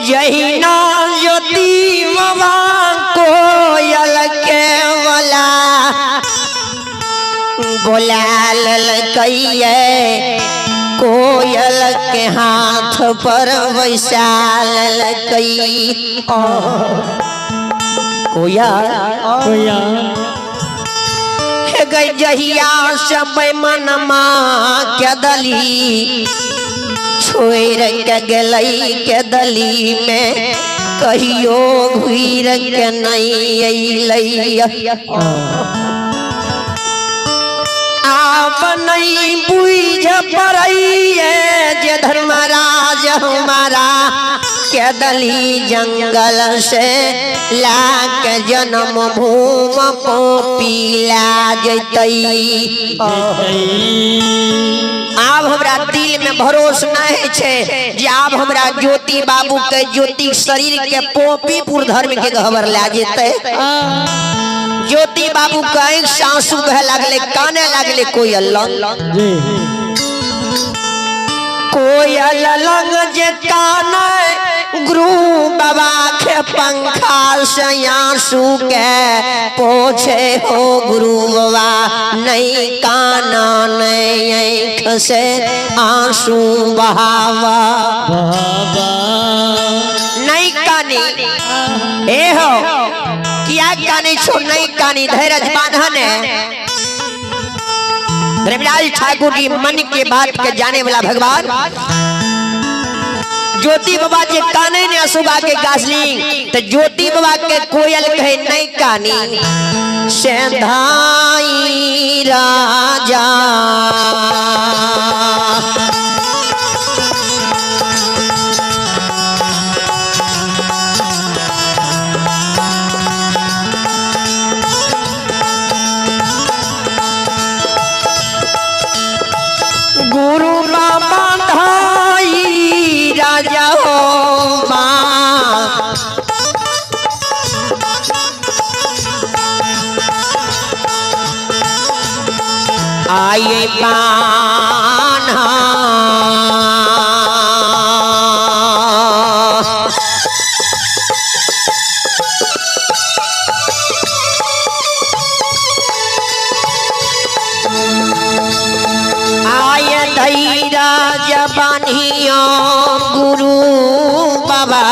जहिना ज्योति बाबा कोयल के वाला बोला ललकैये, कोयल के हाथ पर बैसा ललकई। कोयल कोया गई जहिया सब मनमा के दली छोड़ के गेलई के दली में कहियो घुर के नहीं अइलई। आब नहीं बुझ पड़ैये जे धर्मराज हमारा के दली जंगल से ला के जन्म भूम पीला जतई। आब हमरा दिल में भरोस नहीं छै जे आब हमरा ज्योति बाबू के ज्योति शरीर के पोपीपुर धर्म के गहबर ला जेतै। ज्योति बाबू के आँखि से आंसू बहे लागले, काने लागले कोयल लंग। जी कोयल लंग जे काने गुरु बाबा के पंखा से आंसू के पोछे हो गुरु बाबा, नहीं काना नहीं आँख से आंसू बहावा। बाबा नहीं कानी ए हो किया कानी छो नहीं कानी धैर्य बांधन है। धर्मराज ठाकुर जी मन के बात के जाने वाला भगवान ज्योति बाबा जे काने ने असुगा के गासली तो ज्योति बाबा के कोयल कहे नहीं कानी से धाई राजा। गुरु बाबा धाई राजा हो माँ आए बान्हा। आय धैरज बान्हियो गुरु बाबा।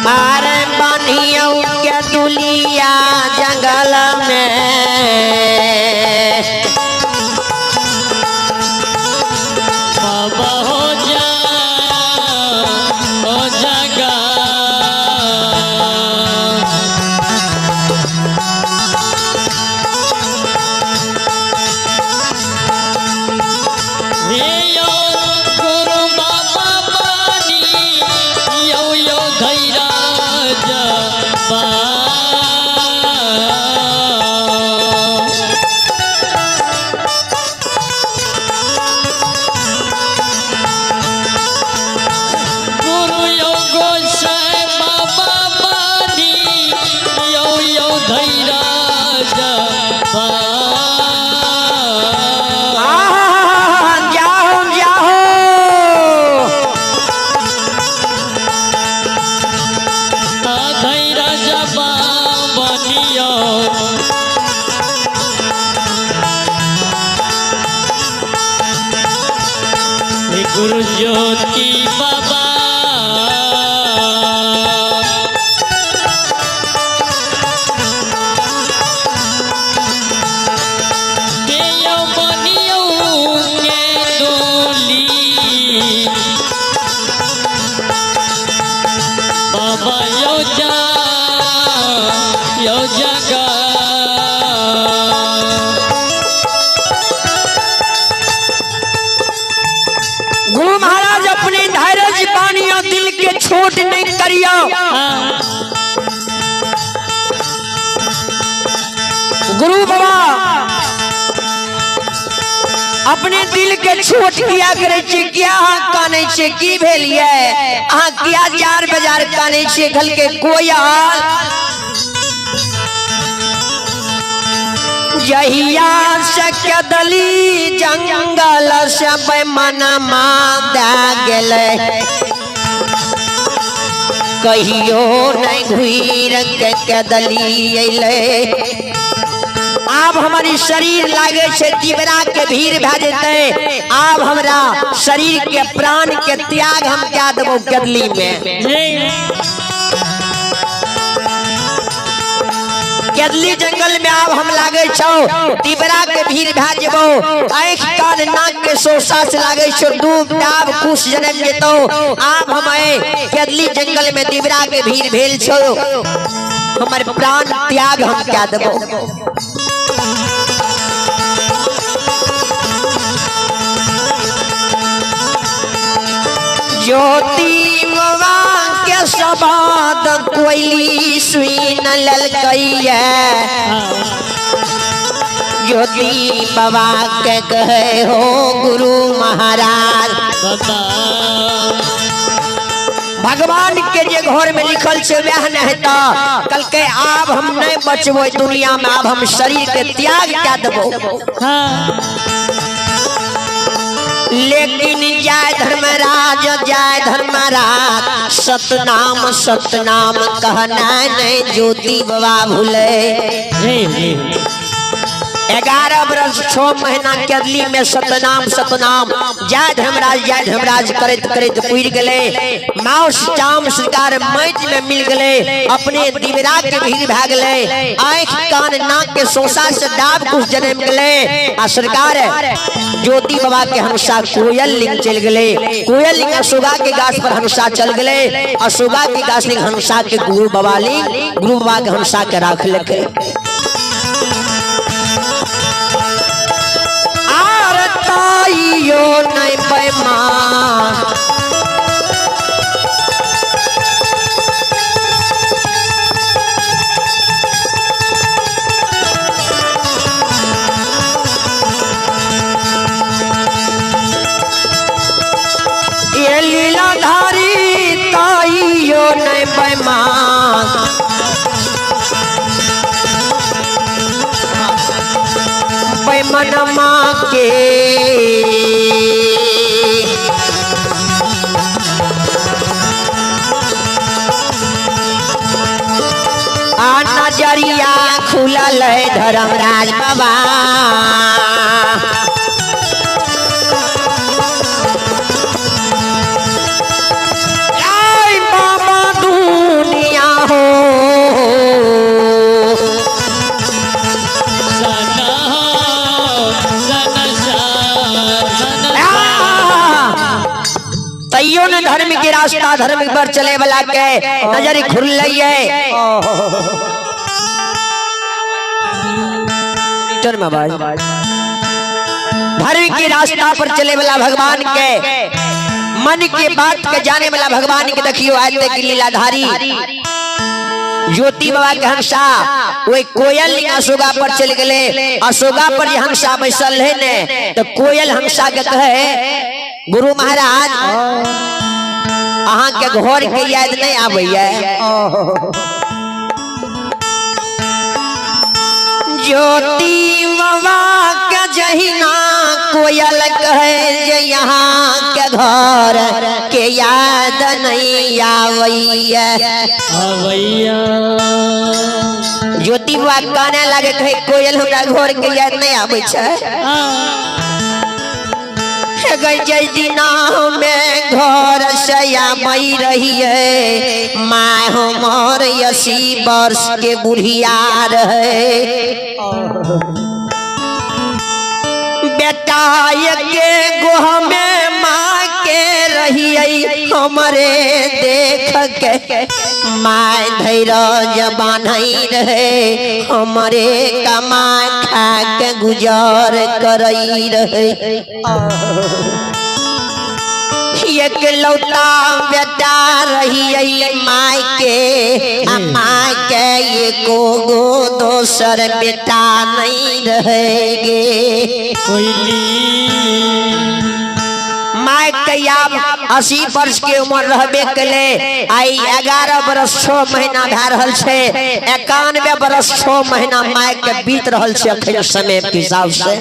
मार बान्हियो के दुलिया जंगल में। बाबा हो जा हो जागा। हे यो गुरु बाबा बानी यो यो धैराज बा। गुरु यो गोसाई बाबा बानी यो यो धैराज बा। आहा, जाओ जाओ। धैराज बाबनियो हे गुरु ज्योति बाबा। के यो बनियो के डोली बाबा यो जा यो जगा। गुरु महाराज अपने धैर्य बानियो दिल के छोट नहीं करियो। गुरु बाबा अपने दिल के छोट किया करे छी, किया अहाँ कानै छी, की भेल ये अहाँ किया जार बाजार कानै छी? घल के कोयल जहिया से कदली जंगल से बेमनमा दए गेलै, कहियो नहीं घुर के कदली अयलै। आब हमर ई शरीर लागे छै तिबरा के भीड़ भए जेतै, आब हमरा शरीर के प्राण के त्याग हम कए देबौ कदली में। केदली जंगल में आब हम लागे छौ तिबरा के भीड़ भए जेबौ, आँखि कान नाक के सोसा से लागे छौ डूब डाब कुश जनम जेतौ। आब हम केदली जंगल में तिबरा के भीड़ भेल छौ, हमर प्राण त्याग हम कए देबौ। ज्योति बाबा के सबाद कोयली सुन ललकैया, ज्योति बाबा के कहे हो गुरु महाराज। भगवान के जे घर में लिखल छे वह नहीं हेता। कल के आब हम नहीं बचबो दुनिया में, आब हम शरीर के त्याग कए देबो। लेकिन जय धर्मराज जय धर्मराज सतनाम सतनाम कहना नहीं ज्योति बाबा भूले। 11 बरस 6 महीना केदली में सतनाम सतनाम जय धर्मराज करैत करैत पुर गए। माउस चाम सरकार माटि में मिल गए, अपने दिवरा के भीड़ भए गए, आँख कान नाक के सोसा से डाब कुछ जन्म गए। आ सरकार ज्योति बाबा के हंसा कोयल लिंग चल गए, कोयल लिंग अशोका के गाछ पर हंसा चल गए, अशोका के गाछ लिंग हंसा के गुरु बाबा लिंग गुरु बाबा के हंसा के राख लके। ताइयो नहीं पैमान ये लीलाधारी ताइयो नहीं पैमान पैमनमा के आ नजरिया खुलल है धर्मराज बाबा। आय बाबा दुनिया हो तैयो ने धर्म के रास्ता धर्म पर चले वाला के नजर खुल रही है। धर्म के रास्ता पर चले वाला भगवान के मन के बात के जाने वाला भगवान के देखियो आते की लीलाधारी ज्योति बाबा के हंसा वही कोयल अशोका पर चल गए। अशोका पर जे हंसा बैसल है ने तो कोयल हंसा के कहे गुरु महाराज अहाँ के घर के याद नहीं आबैया। ज्योति बाबा के जहिना कोयल कहे जे यहाँ के घर के याद नहीं आबैया। ज्योति बाबा काने लागे कहे कोयल हमरा घर के याद नहीं आबै छै। जय दिना में घर से आबै रहिए माँ हमर 80 वर्ष के बुढ़िया रहे। बेटा के गोह में माँ के रहिए हमरे देख के माँ धैर्य बान्है रहे हमरे कमा खा के गुजर करई रहे। एक लौता बेटा रहिए माँ के आ माँ के एको गो दोसर बेटा नहीं रहेगे। My के आब 80 वर्ष के उम्र रहबे केले, आई 11 बरस 6 महीना भए रहल छै। 91 बरस 6 महीना my के बीत रहल छै अखन समय के हिसाब से।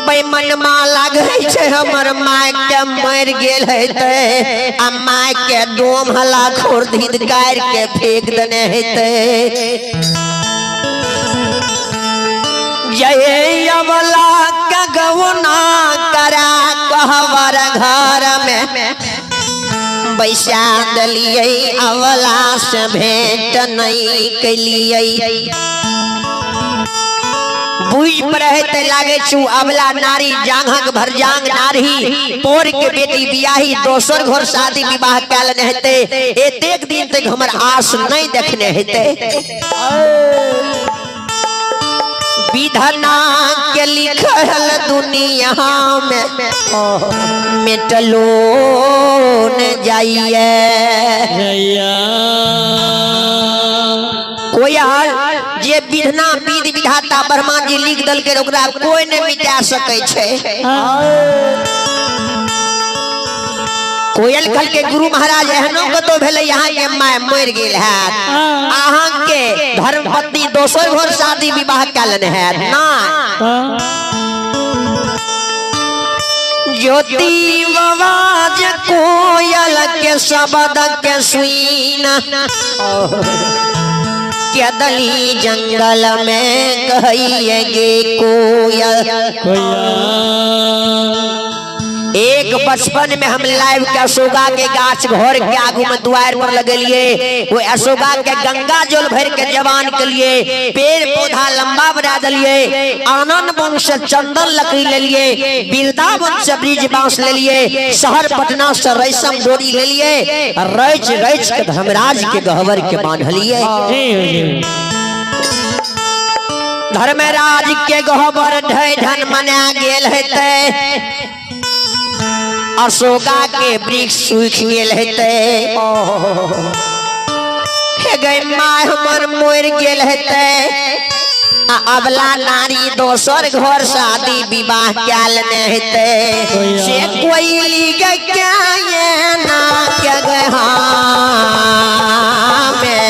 बेमनमा लागै छै हमर my के मरि गेल हेतै आ my के डोम हला खोर धिद काटि के फेंक देने हेतै। जय अवला के गौना करा कहवर घर में बैसा देलियै, अवला से भेंट नहीं केलियै। बुझ पर रहते लागे छु अबला नारी जांघक भरजांग नारी पोर के बेटी बियाही दोसर घर शादी विवाह कैल ने हेते, एतेक दिन तक हमर आस नहीं देखने हेते। विधना के लिखल दुनिया में मिटलो न जाइए। कोई हाल जे विधना विध विधाता ब्रह्मा जी लिख दलके ओकरा कोई नहीं मिटा सकै छै। कोयल कल के गुरु महाराज एहनो कतो भेलै यहाँ के my मरि गेल हैत, अहाँ के धर्मपत्नी दोसर घर शादी विवाह कए लेने हैत ना। ज्योति बाबा जे कोयल के शब्द के सुना के दली जंगल में कहिए गे कोयल। एक बचपन में हम लाइव के अशोका के गाछ घर के आगू में दुआर पर लगेलिए, वो अशोका के गंगा जल भर के जवान के लिए पेड़ पौधा लंबा बना दिलिए, आनंद वन से चंदन लकड़ी ले लिए, वृंदावन से ब्रिज बांस ले लिए, शहर पटना से रेशम डोरी ले लिए, रच रच के धर्मराज के गहवर के बांधलिए। धर्मराज के गहवर ढै ढन मना गेल हेतै, अशोका के वृक्ष सूख गेल हेतै, हे गई my हमर मरि गेल हेतै आ अबला नारी दोसर घर शादी विवाह कए लेने हेतै। से कोयली गे क्या ये ना के गए में।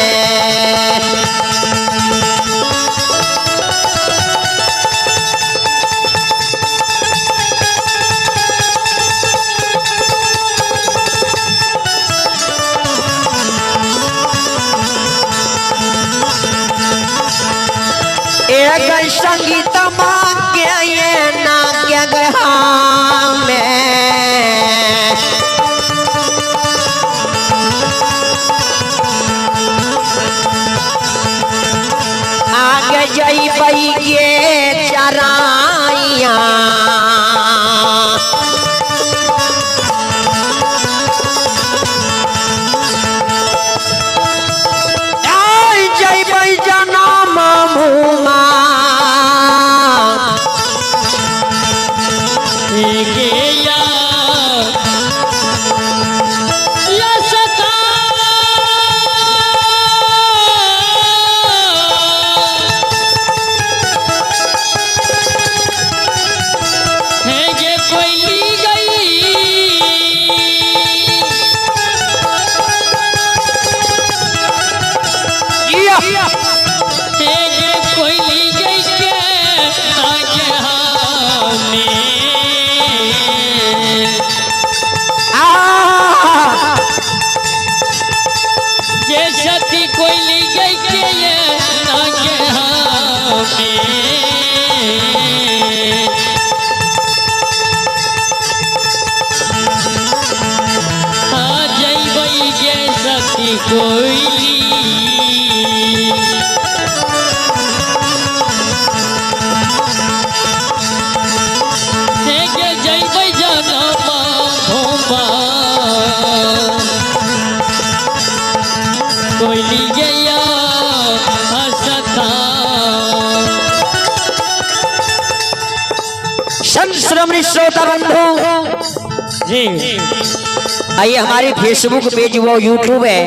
एक संगीत मांगे ये ना के गहा में। आगे जइबै गे चराइया, जइबै जनम भूमा। संत श्रोमणी श्रोता बंधु जी, आइए हमारी फेसबुक पेज वो यूट्यूब है,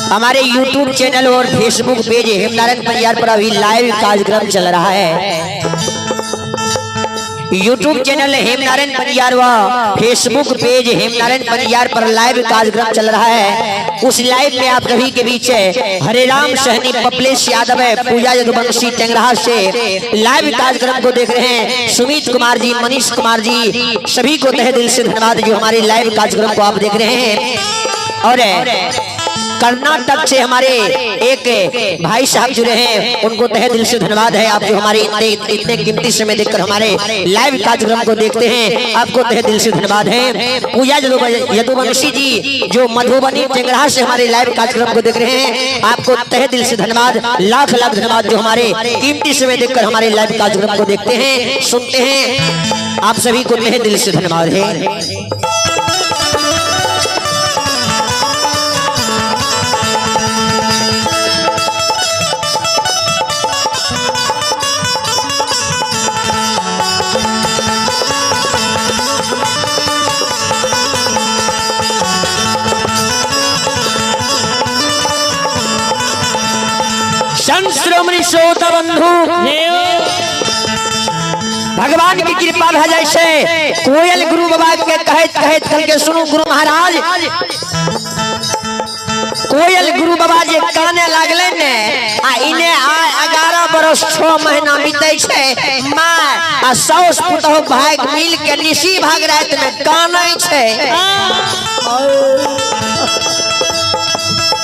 हमारे यूट्यूब चैनल और फेसबुक पेज हेमनारायण परियार पर अभी लाइव कार्यक्रम चल रहा है। यूट्यूब चैनल हेमनारायण पंजियार व फेसबुक पेज हेमनारायण पंजियार पर लाइव कार्यक्रम चल रहा है। उस लाइव में आप सभी के बीच हरे राम सहनी, पपलेश यादव है, पूजा यदुवंशी टेंगराहा से लाइव कार्यक्रम को देख रहे हैं। सुमित कुमार जी, मनीष कुमार जी, सभी को तहे दिल से धन्यवाद जो हमारे लाइव कार्यक्रम को आप देख रहे हैं। और कर्नाटक से हमारे एक भाई साहब जुड़े हैं, उनको तहे दिल से धन्यवाद है। आप जो हमारे इतने इतने कीमती समय देखकर हमारे लाइव कार्यक्रम को देखते हैं, आपको तहे दिल से धन्यवाद है। पूजा यदुवंशी जी जो मधुबनी टेंगरा से हमारे लाइव कार्यक्रम को देख रहे हैं, आपको तहे दिल से धन्यवाद, लाख लाख धन्यवाद जो हमारे कीमती समय देखकर हमारे लाइव कार्यक्रम को देखते हैं, सुनते हैं। आप सभी को तहे दिल से धन्यवाद है। संत श्रोमणी श्रोता बंधु, भगवान की कृपा भा जाय छै। कोयल गुरु बाबा के कहत कहत कल के सुनू गुरु महाराज, कोयल गुरु बाबा जे काने लागले ने आ इने आ 11 बरस 6 महीना बीते छै, माय आ साउस पुतहु भाग मिल के निशी भाग रात में कानै छै।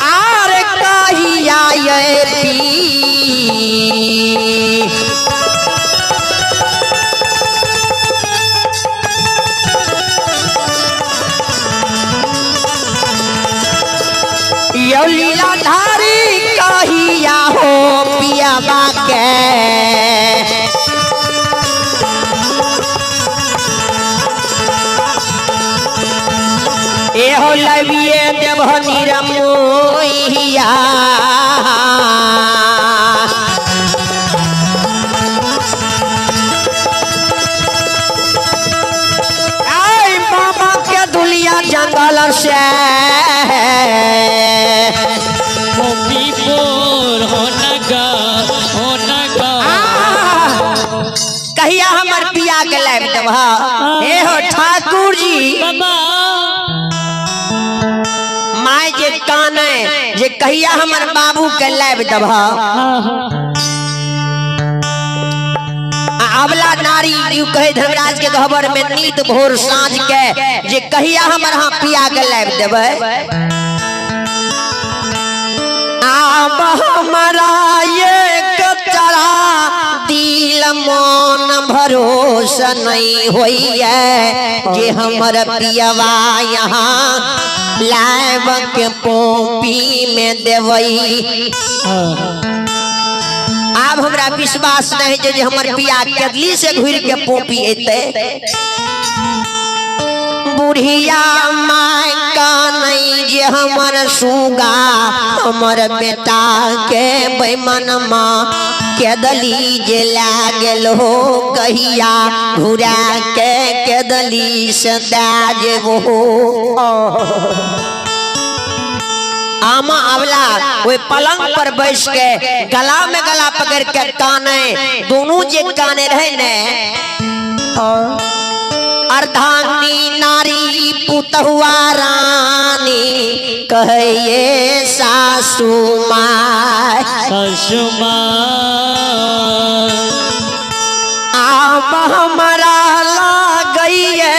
आर कहिया ये पी यो लीला धारी कहिया हो पियाबा के। एहो लविए देव निरमोहिया। आई बाबा के दुलिया जंगल से कहिया हमर पिया के लाइब देब। हे हो ठाकुर जी, my जे काने जे कहिया हमर बाबू के लाइब देब। अबला नारी you कहे धर्मराज के गहबर में नीत भोर साँझ के जे कहिया हमर हाँ पिया के लाइब देबै। आब हमारा ये कचरा दिल मन भरोसा नहीं होइए जे हमर पियवा यहाँ लाइब के पोपी में देवई। आब हमरा विश्वास नहीं जे हमर पिया केदली से घुर के पोपी एते। बुढ़िया my का नहीं जे हमर सुगा हमर बेटा के बेमनमा केदली जे लागल हो कहिया घुरा के केदली से दए जेबो हो। आमा आवला ओहि पलंग पर बैस के गला में गला पकड़ के काने, दोनों जे काने रहे ने, अर्धांगिनी नारी पुतहुआ रानी कहिए सासू my. सासू माय आब हमारा लागैये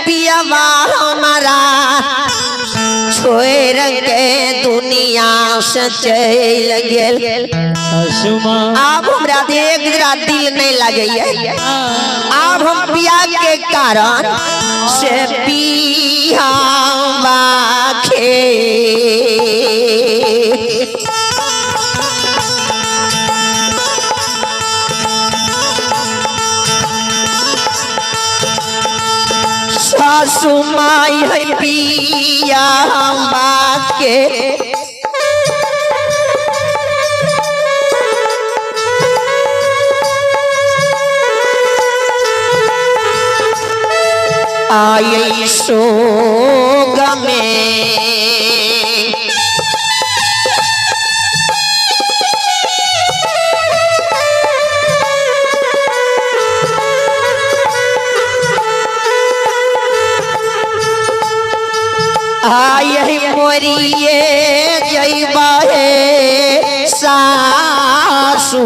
पियवा हमारा छोड़ के दुनिया से चल गेल। सासू माय आब हमरा एक जरा दिल नहीं लगैये। आब हम पिया के कारण से पियावा खे सासू माई है पियावा के। आई सोग में मरिए जइबा हे सासू।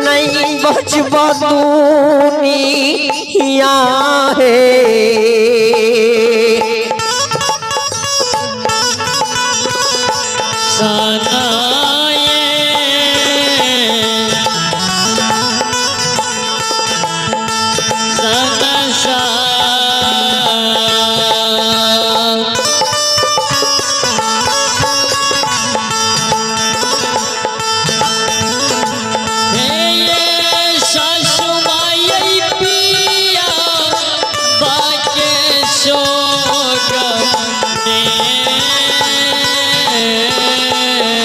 नहीं बचब दुनिया है। सनाए सनसा हे सासु माई पिया बाके शोक में।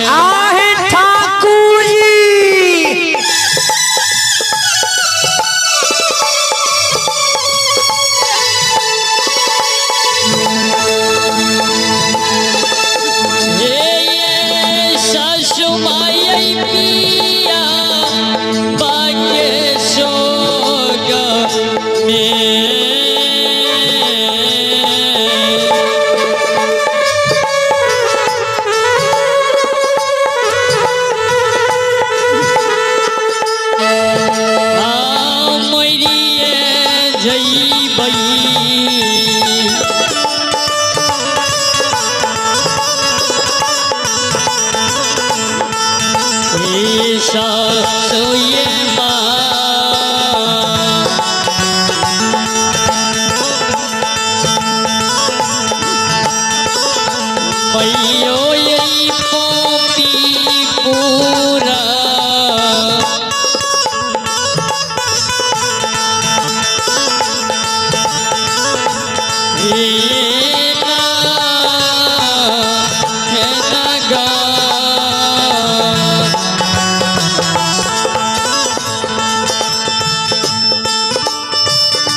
आहे ठाकुर जी, हे सासु माई पिया बाके शोक में। मरिए जइबै। सासुए माँ मैयो ये पोपी पूरा हे ना हे ना गा।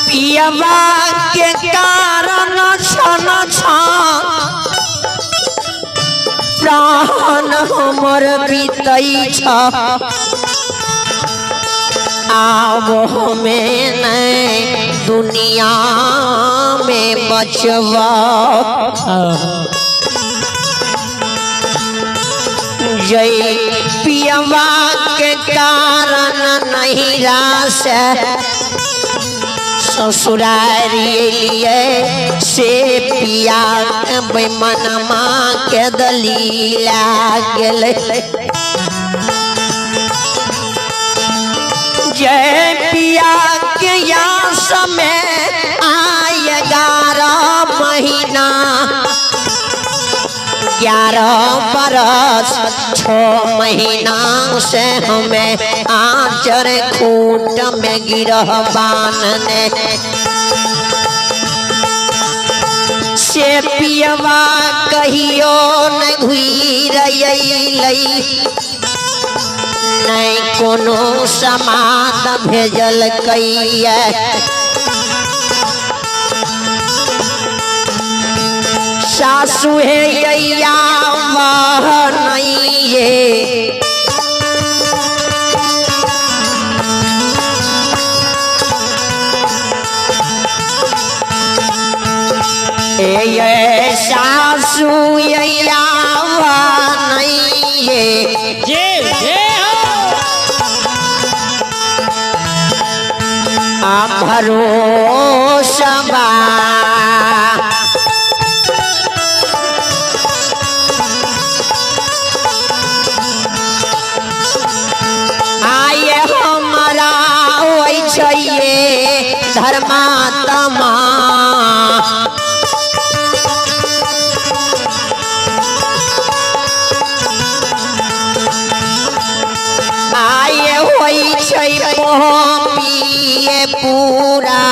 पियवा के कारण छन छन प्राण हमर बीतै छ। आब हमें नहीं दुनिया में बचवा। जय पियवा के कारण नहीं रास ससुरारी लिए से पिया बेमनमा के दलीला गेलै। जय पिया के यास में आय 11 महीना 11 बरस 6 महीना से हमें आचर खूट में गिरह बांधने से पियवा कहियो न घुर अइलै, नहीं कोनो समाद भेजल कैया। सासु हे अइया वाह नहीं ये। ए ये सासु अइया वाह नहीं ये। जय जय हो। आ भरोसा बा। आये हमारा होइ छैये धर्मात्मा। आये होइ छै पिए पूरा।